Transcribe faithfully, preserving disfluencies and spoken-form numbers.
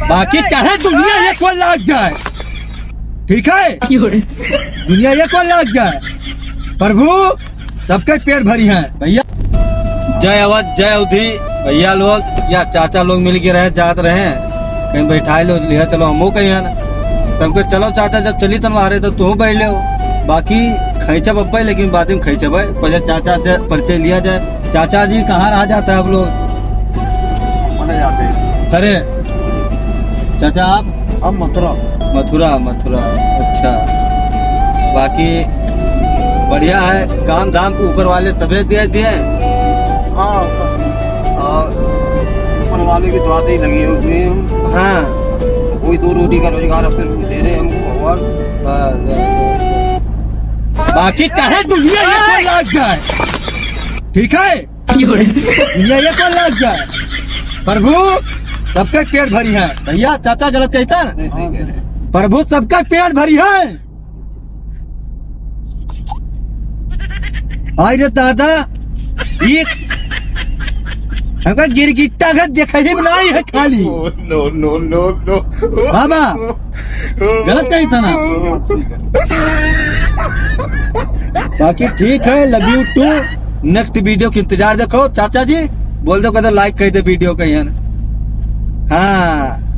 बाकी चाहे दुनिया एक ओर लाग जाए, ठीक है, दुनिया एक ओर लाग जाए, प्रभु सबके पेट भरिहैं भइया। जय अवध, जय अवधी। भइया लोग या चाचा लोग मिल के रहे, जात रहे, कहीं बैठाइ लो, लिहा चलो, हमहू कहीं है ना। तो हमको चलो चाचा, जब चली तन मारे तो तू बैठ ले। बाकी खैचब अब्बे, लेकिन बाद में खैचब है, पहले चाचा से परिचय लिया जाए। चाचा जी, कहाँ रहा जाता है आप लोग? मने जाते हैं। अरे चाचा, आप? हम मथुरा। मथुरा, मथुरा। अच्छा, बाकी बढ़िया है, काम धाम ऊपर वाले सभे दे दिए। हाँ, सब। और ऊपर वाले की दुआ से ही लगे हुए हैं। हाँ। कोई दो रोटी का रोजगार अपने को दे रहे हैं हमको भगवान। बस, बस, बस, बस। बाकी चाहे दुनिया एक ओर लाग जाए, ठीक है, दुनिया एक ओर लाग जाए, प्रभु सबके पेट भरिहैं भइया। चाचा गलत कहता ना? नहीं, सही कह रहे हैं। प्रभु सबका पेट भरिहैं। हाय रे दादा, ये हमका गिरगिट्टा का देखा ही नहीं है खाली। No, no, no, no। बाबा, गलत कही था ना? बाकी ठीक है, love you too। Next video के इंतजार देखो। चाचा जी, बोल दो, कहते like कर दे video का, यार। हाँ।